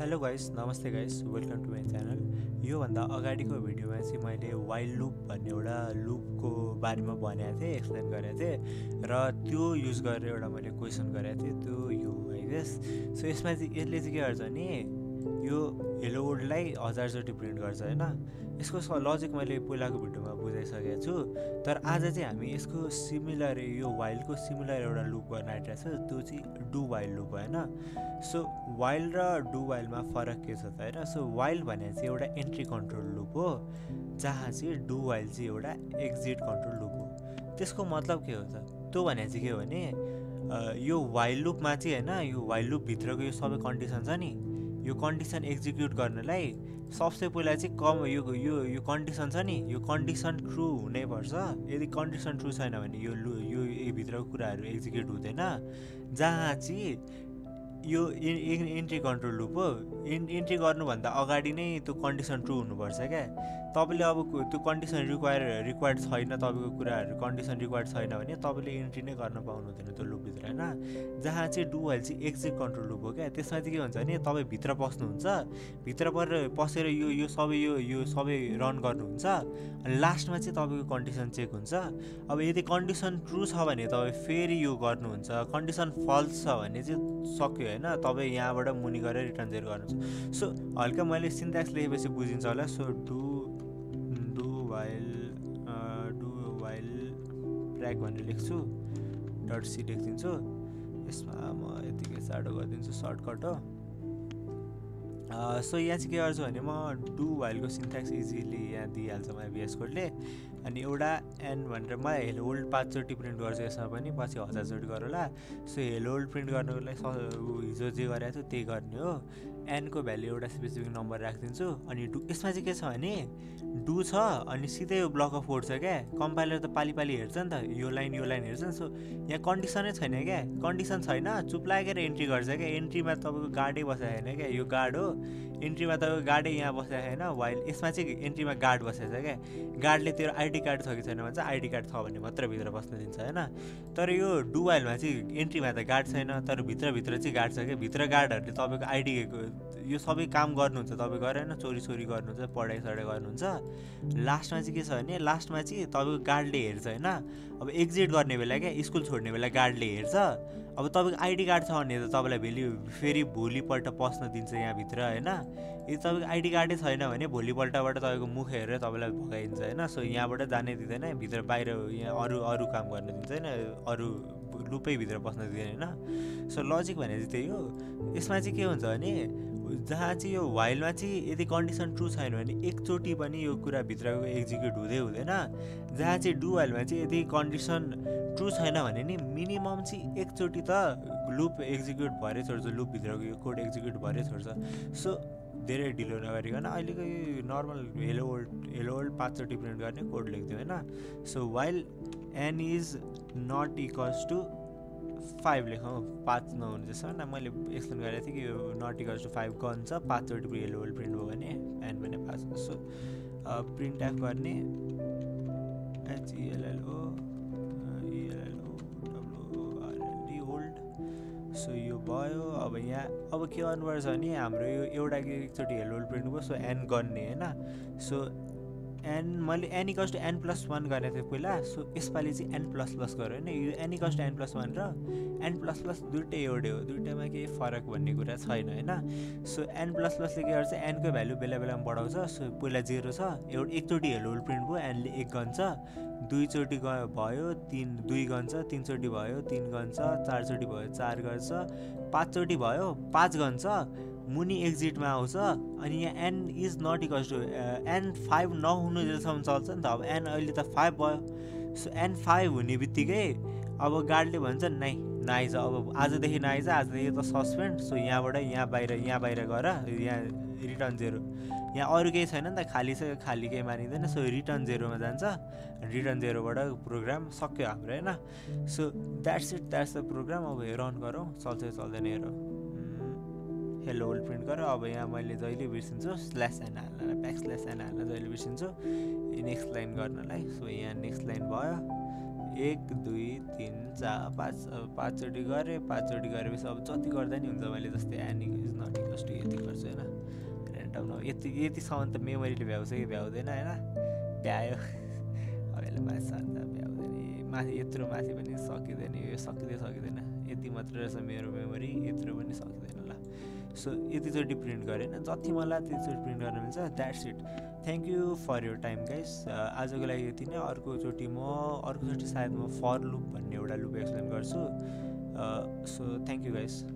Hello guys, नमस्ते guys, welcome to my channel. योभन्दा अगाडिको भिडियोमा चाहिँ मैले वाइल्ड लुप भन्ने एउटा लुपको बारेमा भनेको थिएँ, एक्सप्लेन गरेको थिएँ र त्यो युज गरेर एउटा मैले क्वेसन गरेको थिएँ, त्यो यो आई गेस। सो यसमा चाहिँ यसले चाहिँ के गर्छ भने यो हेलो वर्ल्डलाई 1000चोटि प्रिन्ट गर्छ होइन। यसको लजिक मैले पहिलाको भिडियोमा बुझाइसकेको छु, तर आज चाहिँ हामी यसको सिमिलर यो वाइल्डको सिमिलर एउटा लुप गर्न आइरहेको छ, त्यो चाहिँ डु वाइल्ड लुप होइन। सो वाइल्ड र डु वाइल्डमा फरक के छ त होइन। सो वाइल्ड भने चाहिँ एउटा एन्ट्री कन्ट्रोल लुप हो, जहाँ चाहिँ डु वाइल्ड चाहिँ एउटा एक्जिट कन्ट्रोल लुप हो। त्यसको मतलब के हो त, त्यो भने चाहिँ के हो भने यो वाइल्ड लुपमा चाहिँ होइन, यो वाइल्ड लुपभित्रको यो सबै कन्डिसन छ नि, यो कन्डिसन एक्जिक्युट गर्नलाई सबसे पहिला चाहिँ यो कन्डिसन छ नि, यो कन्डिसन ट्रु हुनैपर्छ। यदि कन्डिसन ट्रु छैन भने यो भित्रको कुराहरू एक्जिक्युट हुँदैन, जहाँ चाहिँ यो एन्ट्री कन्ट्रोल लुप हो। एन्ट्री गर्नुभन्दा अगाडि नै त्यो कन्डिसन ट्रु हुनुपर्छ क्या। तपाईँले अब त्यो कन्डिसन रिक्वायर्ड छैन, तपाईँको कुराहरू कन्डिसन रिक्वायर्ड छैन भने तपाईँले एन्ट्री नै गर्न पाउनु हुँदैन त्यो लुपभित्र होइन। जहाँ चाहिँ डु वाइल चाहिँ एक्जिट कन्ट्रोल लुप हो क्या। त्यसमा चाहिँ के हुन्छ भने तपाईँ भित्र पस्नुहुन्छ, भित्र पसेर यो सबै रन गर्नुहुन्छ, अनि लास्टमा चाहिँ तपाईँको कन्डिसन चेक हुन्छ। अब यदि कन्डिसन ट्रु छ भने तपाईँ फेरि यो गर्नुहुन्छ, कन्डिसन फल्स छ भने चाहिँ सक्यो होइन, तपाईँ यहाँबाट मुनि गएर रिटर्न 0 गर्नुहुन्छ। सो हल्का मैले सिन्ट्याक्स लेखेपछि बुझिन्छ होला। सो डु वाइल ट्र्याक भनेर लेख्छु, .c लेखिदिन्छु। यसमा म यतिकै साडो गरिदिन्छु, सर्टकट हो। सो यहाँ चाहिँ के गर्छु भने म डु वाइलको सिन्ट्याक्स इजिली यहाँ दिइहाल्छ मलाई VS कोडले। अनि एउटा एन भनेर म हेलो वर्ल्ड 5 चोटि प्रिन्ट गर्छु, यसमा पनि पछि 1000 चोटि गरौँला। सो हेलो वर्ल्ड प्रिन्ट गर्नुको लागि हिजो जे गरेको छु त्यही गर्ने हो। एनको भ्याल्यु एउटा स्पेसिफिक नम्बर राखिदिन्छु। अनि यसमा चाहिँ के छ भने डु छ, अनि सिधै यो ब्लक अफ कोड छ क्या। कम्पाइलर त पाली हेर्छ नि त, यो लाइन हेर्छ नि। सो यहाँ कन्डिसनै छैन क्या, कन्डिसन छैन, चुप लागेर एन्ट्री गर्छ क्या। एन्ट्रीमा तपाईँको गार्डै बसेको छैन क्या, यो गार्ड हो। एन्ट्रीमा तपाईँको गार्डै यहाँ बसेको छैन, वाइल यसमा चाहिँ एन्ट्रीमा गार्ड बसेको छ क्या। गार्डले तेरो आइडी कार्ड छ कि छैन भन्छ, आइडी कार्ड छ भने मात्र भित्र बस्न दिन्छ होइन। तर यो डु वाइलमा चाहिँ एन्ट्रीमा त गार्ड छैन, तर भित्र चाहिँ गार्ड छ क्या। भित्र गार्डहरूले तपाईँको आइडी यो सबै काम गर्नुहुन्छ, तपाईँ गएर होइन चोरी गर्नुहुन्छ, पढाइ गर्नुहुन्छ। लास्टमा चाहिँ के छ भने लास्टमा चाहिँ तपाईँको गार्डले हेर्छ होइन। अब एक्जिट गर्ने बेला क्या, स्कुल छोड्ने बेला गार्डले हेर्छ। अब तपाईँको आइडी कार्ड छ भने त तपाईँलाई फेरि भोलिपल्ट पस्न दिन्छ यहाँभित्र होइन। यदि तपाईँको आइडी कार्डै छैन भने भोलिपल्टबाट तपाईँको मुख हेरेर तपाईँलाई भगाइदिन्छ होइन। सो यहाँबाट जानै दिँदैन, भित्र बाहिर यहाँ अरू काम गर्न दिन्छ होइन, अरू लुपै भित्र बस्न दिँदैन होइन। सो लजिक भने चाहिँ त्यही हो। यसमा चाहिँ के हुन्छ भने जहाँ चाहिँ यो वाइलमा चाहिँ यदि कन्डिसन ट्रु छैन भने एकचोटि पनि यो कुरा भित्रको एक्जिक्युट हुँदैन। जहाँ चाहिँ डु वाइलमा चाहिँ यदि कन्डिसन ट्रु छैन भने नि मिनिमम चाहिँ एकचोटि त लुप एक्जिक्युट भएरै छोड्छ, लुपभित्रको यो कोड एक्जिक्युट भएरै छोड्छ। सो धेरै ढिलो नगरिकन अहिलेको यो नर्मल हेलो वर्ल्ड 5 चोटि प्रिन्ट गर्ने कोड लेख्दिउँ होइन। So while n is not equals to 5 लेखौँ, 5 नहुनु जसमा मैले एक्सप्लेन गरेको थिएँ कि यो नट इक्वल्स टु 5 गन्छ, 5 चोटि हेलो वर्ल्ड प्रिन्ट भयो भने एन भने 5 हुन्छ। सो प्रिन्ट एफ गर्ने HELLO WORLD होल्ड। सो यो भयो। अब यहाँ अब के गर्नुपर्छ भने हाम्रो यो एउटा एकचोटि हेलो वर्ल्ड प्रिन्ट भयो, सो एन गर्ने होइन। सो एन मैले एन इक्वल्स टु n+1 गरेको थिएँ पहिला। सो यसपालि चाहिँ n++ गऱ्यो होइन। यो एन इक्वल्स टु n+1 र n++ दुइटै एउटै हो, दुइटैमा केही फरक भन्ने कुरा छैन होइन। सो n++ले के गर्छ, एनको भ्यालु बेला बेलामा बढाउँछ। सो पहिला 0 छ, एकचोटि हेलो वर्ल्ड प्रिन्ट भयो, एनले 1 गन्छ, 2 चोटि भयो 2 गन्छ, 3 चोटि भयो 3 गन्छ, 4 चोटि भयो 4 गर्छ, 5 चोटि भयो 5 गन्छ, मुनि एक्जिटमा आउँछ। अनि यहाँ n is not equals to n 5 नहुनु जेसम्म चल्छ नि त। अब एन अहिले त 5 भयो। सो एन 5 हुने बित्तिकै अब गार्डले भन्छ नआइज, अब आजदेखि नआइज, आजदेखि त सस्पेन्ड। सो यहाँबाट यहाँ बाहिर गएर यहाँ रिटर्न 0, यहाँ अरू केही छैन नि त, खाली छ, खाली केही मानिँदैन। सो रिटर्न 0मा जान्छ, रिटर्न 0बाट प्रोग्राम सक्यो हाम्रो होइन। So that's the program. अब रन गरौँ, चल्छ चल्दैन हेरौँ। हेलो वर्ल्ड प्रिन्ट गर। अब यहाँ मैले जहिले बिर्सिन्छु /n हाल्न, \n हाल्न जहिले बिर्सिन्छु नेक्स्ट लाइन गर्नलाई। सो यहाँ नेक्स्ट लाइन भयो, 1 2 3 4 5 चोटि गरेँ, 5 चोटि गरेपछि अब जति गर्दा नि हुन्छ। मैले जस्तै n is not equals to यति गर्छु होइन। यतिसम्म त मेमोरीले भ्याउँछ कि भ्याउँदैन होइन, भ्यायो अब यसले माथि सर्दा भ्याउँदैन, माथि यत्रो माथि पनि सकिँदैन, यो सकिँदैन, यति मात्र रहेछ मेरो मेमोरी, यत्रो पनि सकिँदैन ल। सो यतिचोटि प्रिन्ट गरेँ होइन, जति मलाई त्यतिचोटि प्रिन्ट गर्न मिल्छ, that's it. Thank you for your time guys. आजको लागि यति नै। अर्कोचोटि सायद म फर लुप भन्ने एउटा लुप एक्सप्लेन गर्छु। So thank you guys.